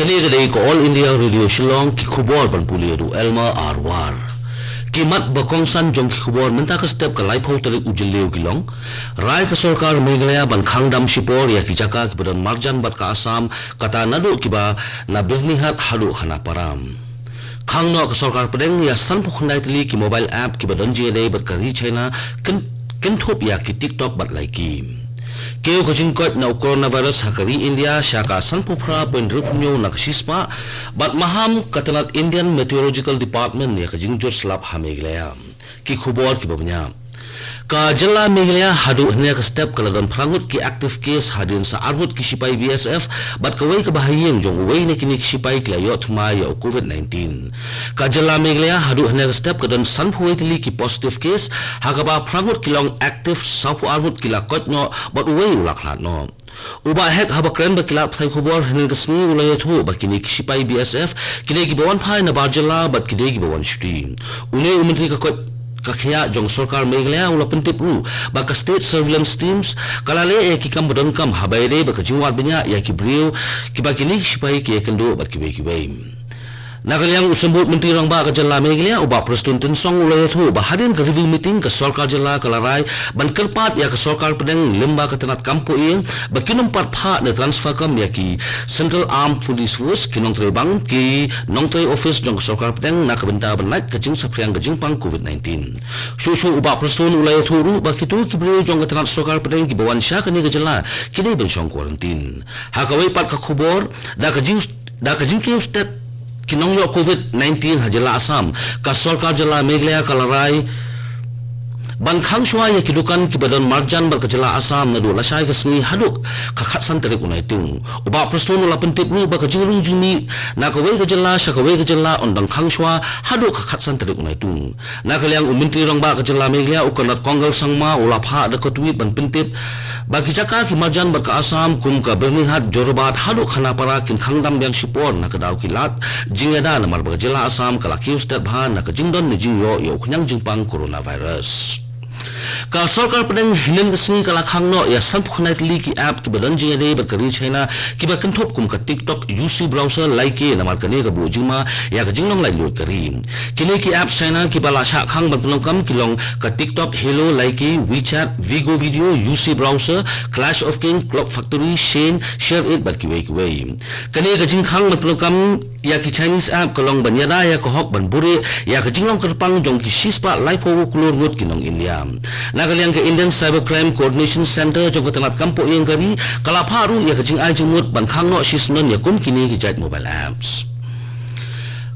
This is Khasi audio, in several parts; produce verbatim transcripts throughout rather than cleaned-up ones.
Kane ka dei ka All India Radio Shillong, ki khubor ban pule da u Elmer R War. Ki mat ba kongsan jong ki khubor mynta ka step ka laiphew tarik u Jylliew ki long: Rai ka sorkar Meghalaya ban khang dam shipor ïa ki jaka kiba don marjan bad ka Assam, kata naduh kiba na Byrnihat haduh Khanapara. Khang noh ka sorkar pdeng ïa sanphew khyndai tylli ki mobile app kiba don jingïadei bad ka ri China, kyn-, kynthup ïa ki TikTok bad Likee. Kiew ka jingkoit na u coronavirus ha ka ri India sha ka sanphew phra point hynriew na ka shispah, bad maham ka tnat Indian Meteorological Department ïa ka jingjur slap ha Meghalaya. Ki khubor kiba bniah. Ka jylla Meghalaya haduh hynne ka step ka la don phra ngut ki active case hadien sa ar ngut ki sipai B S F bad kawei ka bahaïing jong uwei na kine ki sipai ki la ïoh thymmai ïa u COVID nineteen. Ka jylla Meghalaya haduh hynne ka step ka don sanphew wei tylli ki positive case, ha kaba phra ngut ki long active, sawphew ar ngut ki la koit noh bad uwei u la khlad noh. U Bah Hek, haba kren bad ki lad pathai khubor hynne ka sngi, u la ïathuh ba kine ki sipai B S F ki dei kiba wan phai na bar jylla bad ki dei kiba wan shuti. Une u myntri ka koit ka khiah jong sorkar Meghalaya u la pyntip ruh ba ka State Surveillance Teams ka la leh ïa ki kam ba donkam haba ïadei bad ka jingwad bniah ïa ki briew kiba kine ki sipai ki ïakynduh bad kiwei kiwei. Na ka liang u Symbud Myntri Rangbah ka jylla Meghalaya, u Bah Prestone Tynsong, u la ïathuh ba hadien ka review meeting ka sorkar jylla ka la rai ban kyrpad ïa ka sorkar pdeng lyngba ka tnat kam pohiing ba kin ym pat phah ne transfer kam ïa ki Central Armed Police Force, ki nongtrei bank, ki nongtrei office jong ka sorkar pdeng na ka bynta ban lait ka jingsaphriang ka jingpang COVID nineteen. Shuh shuh u Bah Prestone u la ïathuh ruh ba kito ki briew jong ka tnat sorkar pdeng kiba wan sha kane ka jylla ki dei ban shong quarantine. Ha kawei pat ka khubor, da ka jing da ka jingkiew stet ki nongïoh COVID nineteen ha jylla Assam, ka sorkar jylla Meghalaya ka la rai ban khang shuwa ïa ki dukan kiba don marjan bad ka jylla Assam naduh lashai ka sngi haduh ka khatsan tarik u Naitung. U Bah Prestone u la pyntip ruh ba ka jingrung jingmih na kawei ka jylla sha kawei ka jylla yn dang khang shuwa haduh ka khatsan tarik u Naitung. Na ka liang u Myntri Rangbah ka jylla Meghalaya, u Conrad Kongkal Sangma, u la phah da ka tweet ban pyntip ba ki jaka ki marjan bad ka Assam kum ka Byrnihat, Jorabat haduh Khanapara kin khang dam biang shipor na ka daw ki lad jingïada, namar ba ka jylla Assam ka la kiew stet bha na ka jingdon ne jingïoh ïa u khñiang jingpang coronavirus. Ka sorkar pdeng hynne ka sngi ka la khang noh ïa sanphew khyndai tylli ki app kiba don jingïadei bad ka ri China, kiba kynthup kum ka TikTok, U C Browser, Likee, namar kane ka buh jingma ïa ka jinglong laitluid ka ri. Kine ki apps China kiba la shah khang ban pynlong kam ki long ka TikTok, Helo, Likee, WeChat, Vigo Video, U C Browser, Clash of King, Clock Factory, Shein, Share It bad kiwei kiwei. Kane ka jingkhang ban pynlong kam ïa ki Chinese app ka long ban ïada ïa ka hok ban buhrieh ïa ka jinglong kyrpang jong ki shispah laiphew klur ngut ki nong India. Na ka liang ka Indian Cybercrime Coordination Centre jong ka tnat kam pohiing ka ri ka la phah ruh ïa ka jingai jingmut ban khang noh shisyndon ïa kum kine ki jait mobile apps.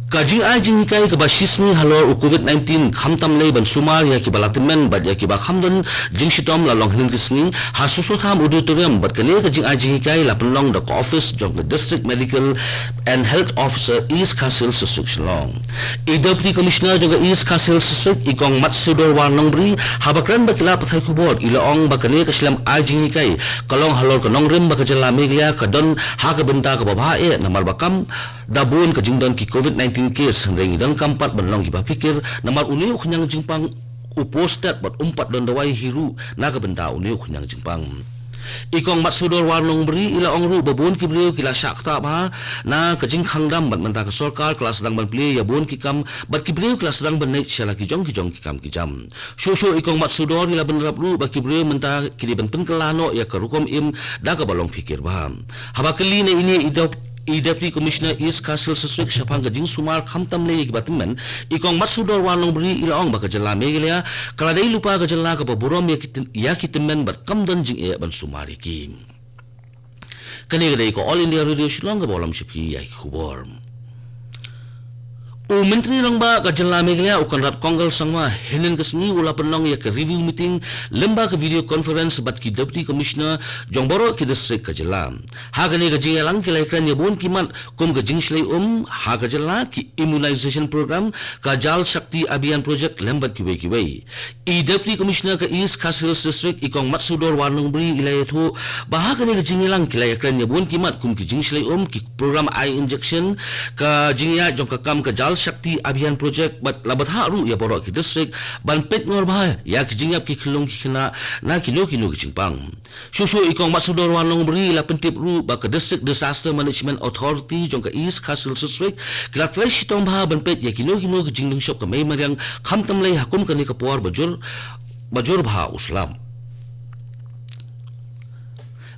Ka jingai jinghikai kaba shisngi halor u COVID nineteen, khamtam lei ban sumar ïa kiba la tymmen bad ïa kiba kham don jingshitom, la long hynne ka sngi ha Soso Tham Auditorium, bad kane ka jingai jinghikai la pynlong da ka office jong ka District Medical and Health Officer, East Khasi Hills District, Shillong. I Deputy Commissioner jong ka East Khasi Hills District, i Kong Matsudor Warnongbri, haba kren bad ki lad pathai khubor, i la ong ba kane ka shlem ai jinghikai ka long halor ka nongrim ba ka jylla Meghalaya ka don ha ka bynta kaba bha eh, namar ba kam da bun ka jingdon ki COVID nineteen case, hynrei ngi donkam pat ban long kiba phikir namar une u khñiang jingpang u poh stet bad um pat don dawai hi ruh na ka bynta une u khñiang jingpang. I Kong Matsudor Warnongbri i la ong ruh ba bun ki briew ki la shah ktah bha na ka jingkhang dam bad mynta ka sorkar ka la sdang ban plie ïa bun ki kam bad ki briew ki la sdang ban leit sha la ki jong ki jong ki kam ki jam. Shuh shuh i Kong Matsudor i la bynrap ruh ba ki briew mynta ki dei ban pynkylla noh ïa ka rukom im da kaba long phikir bha. Haba kylli na ine i dep-, i Deputy Commissioner East Khasi Hills District shaphang ka jingsumar khamtam lei ïa kiba tymmen, i Kong Matsudor Warnongbri i la ong ba ka jylla Meghalaya ka la dei lypa ka jylla kaba burom ïa ki tyn-, ïa ki tymmen bad kam don jingeh ban sumar ïa ki. Kane ka dei ka All India Radio Shillong kaba wallam sha phi ïa ki khubor. U Myntri Rangbah ka jylla Meghalaya, u Conrad Kongkal Sangma, hynne ka sngi u la pynlong ïa ka review meeting lyngba ka video conference bad ki Deputy Commissioner jong baroh ki district ka jylla. Ha kane ka jingïalang ki la ïakren ïa bun ki mat kum ka jingshlei um ha ka jylla, ki immunization program, ka Jal Shakti Abhiyan project lem bad kiwei kiwei. I Deputy Commissioner ka East Khasi Hills District, i Kong Matsudor Warnongbri i la ïathuh ba ha kane ka jingïalang ki la ïakren ïa bun ki mat kum ki jingshlei um, ki program eye injection, ka jingïaid jong ka kam ka Jal Shakti Abhiyan Project bad la bthah ruh ïa baroh ki district ban peit ngor bha ïa ki jingïap ki khyllung ki khynnah na kino kino ki jingpang. Shuh shuh i Kong Matsudor Wanongbri la pyntip ruh ba ka District Disaster Management Authority jong ka East Khasi Hills District ki la trei shitom bha ban peit ïa kino kino ki jinglong shop ka mei mariang khamtam lei ha kum kane ka por ba jur ba jur bha u slap.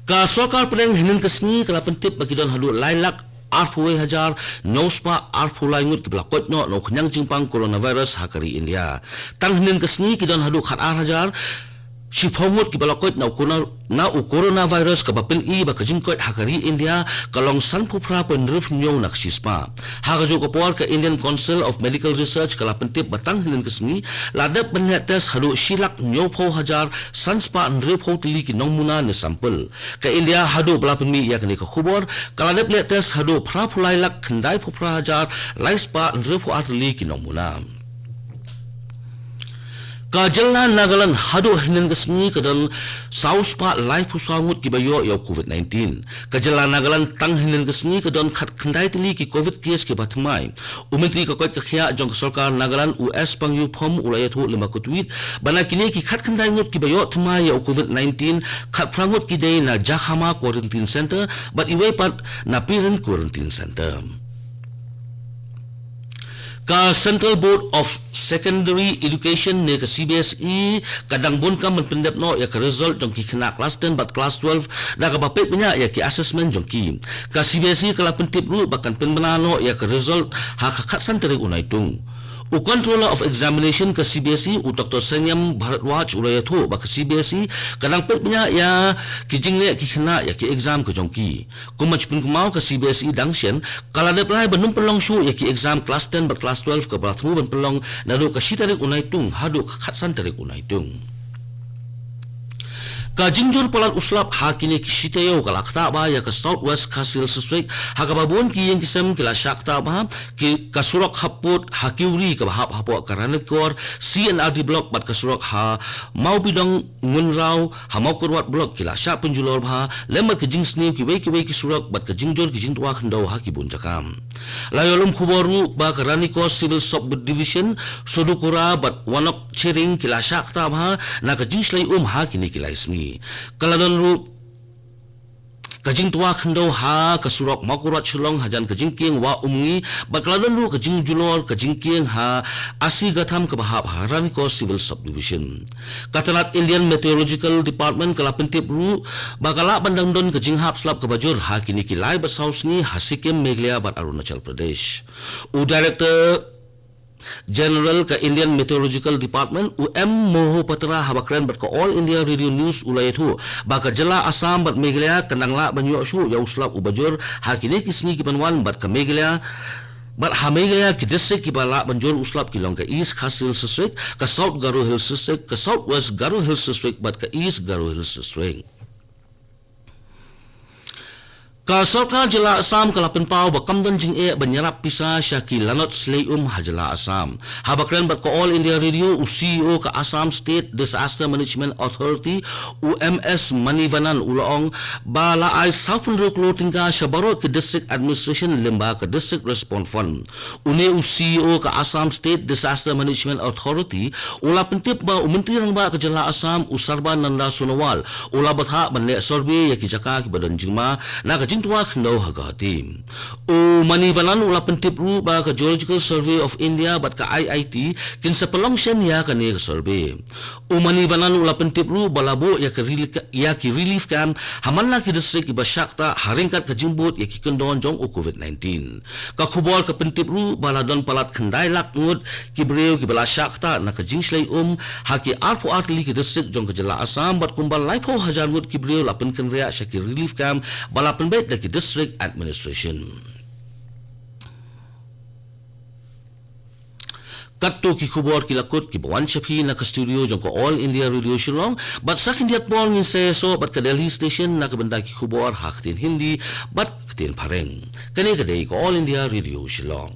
Ka sorkar pdeng hynnin ka sngi ka la pyntip ba ki don haduh lai lak arphew wei hajar, nau spah arphew lai ngut ki ba la koit noh na u khñiang jingpang coronavirus ha ka ri India. Tang hynnin ka sngi ki don haduh khat ar hajar, shiphew ngut ki ba la koit na u corona, na u coronavirus ka ba pyni ba ka jingkoit ha ka ri India ka long sanphew phra point hynriew hynñiew na ka shispah. Ha ka juh ka por ka Indian Council of Medical Research ka la pyntip ba tang hynnin ka sngi la dep ban leh test haduh shi lak hynñiewphew hajar, san spah hynriewphew tylli ki nongmuna ne sample. Ka India haduh ba la pynmih ïa kane ka khubor, ka la dep leh test haduh phraphew lai lak khyndaiphew phra hajar, lai spah hynriewphew ar tylli ki nongmuna. Ka jylla Nagaland haduh hynnin ka sngi ka don saw spah laiphew saw ngut ki ba ïoh ïa u covid nineteen. Ka jylla Nagaland tang hynnin ka sngi ka don khatkhyndai tylli ki covid case ki ba thymmai. U Myntri ka koit ka khiah jong ka sorkar Nagaland u S Pangyu Phom u la ïathuh lyngba ka tweet ba na kine ki khatkhyndai ngut ki ba ïoh thymmai ïa u covid nineteen, khatphra ngut ki dei na Jakhama Quarantine Center bad iwei pat na Pirin Quarantine Center. Ka Central Board of Secondary Education ne ka C B S E ka dang bun kam ban pyndep noh ïa ka result jong ki khynnah klas ten bad klas twelve da kaba peit bniah ïa ki assessment jong ki. Ka C B S E ka la pyntip ruh ba kan pynbna noh ïa ka result ha ka khatsan tarik u Naitung. U Controller of Examination ka C B S E u Doctor Sanyam Bharadwaj u la ïathuh ba ka C B S E ka dang peit bniah ïa ki jingleh ki khynnah ïa ki exam ka jong ki. Kum ban shu pynkynmaw, ka C B S E dang shen ka la dep rai ban ym pynlong shuh ïa ki exam klas ten bad klas twelve ka ba la thmu ban pynlong naduh ka shi tarik u Naitung haduh ka khatsan tarik u Naitung. Ka jingjur palat u slap ha kine ki shi taïew ka la ktah bha ïa ka South West Khasi Hills District ha kaba bun ki ïing ki sem ki la shah ktah bha. Ki, ka surok hapdeng ha Kiuri kaba hap hapoh ka Ranikor C and R D Block bad ka surok ha Mawbidong Ngunraw ha Mawkyrwat Block ki la shah pynjulor bha lem bad ka jingsniew kiwei kiwei ki surok bad ka jingjur ki jingtwa khyndew ha ki bun jaka. La ïoh lum khubor ruh ba ka Ranikor Civil Sub Division, Sodukura bad Wanok Chering ki la shah ktah bha na ka jingshlei um ha kine ki lai sngi. Ka la don ruh ka jingtwa khyndew ha ka surok Mawkyrwat Shillong hajan ka jingkieng Wah Umngi bad ka la don ruh ka jingjulor ka jingkieng ha Asigatham kaba hap ha Ranikor Civil Subdivision. Ka tnat Indian Meteorological Department ka la pyntip ruh ba ka lah ban dang don ka jinghap slap kaba jur ha kine ki lai bad saw sngi ha Sikkim, Meghalaya bad Arunachal Pradesh. U Director General ka Indian Meteorological Department u M Mohopatra haba kren bad ka All India Radio News u la ïathuh ba ka jylla Assam bad Meghalaya kan dang lah ban ïoh shuh ïa u slap uba jur ha kine ki sngi ki ban wan bad ka Meghalaya bad ha Meghalaya ki district kiba lah ban jur u slap ki long ka East Khasi Hills District, ka South Garo Hills District, ka South West Garo Hills District bad ka East Garo Hills District. Ka sorkar jylla Assam ka la pynpaw ba kam don jingeh ban ïarap pisa sha ki lanot slei um ha jylla Assam. Haba kren bad ka All India Radio, u C E O ka Assam State Disaster Management Authority, u M S Manivannan u la ong ba la ai saw phew hynriew klur tyngka sha baroh ki district administration lyngba ka District Response Fund. Une u C E O ka Assam State Disaster Management Authority u la pyntip ba u Myntri Rangbah ka jylla Assam u Sarbananda Sonowal u la bthah ban leh survey ïa ki jaka kiba don jingma na ka jingtwa khyndew ha Guwahati. U Manivannan u la pyntip ruh ba ka Geological Survey of India bad ka I I T kin sa pynlong shen ïa kane ka survey. U Manivannan u la pyntip ruh ba la buh ïa ka reli-, ïa ki relief camp ha man la ki district kiba shah ktah ha ryngkat ka jingbud ïa ki kyndon jong u covid nineteen. Ka khubor ka pyntip ruh ba la don palat khyndai lak ngut ki briew kiba la shah ktah na ka jingshlei um ha ki arphew ar tylli ki district jong ka jylla Assam bad kumba laiphew hajar ngut ki briew la pynkynriah sha ki relief camp ba la pynbeit da ki district administration. Katto ki khubor ki la kut kiba wan sha phi na ka studio jong ka All India Radio Shillong, bad sa khyndiat por ngin sa ïasoh bad ka Delhi Station na ka bynta ki khubor ha ktien Hindi bad ktien Phareng. Kane ka dei ka All India Radio Shillong.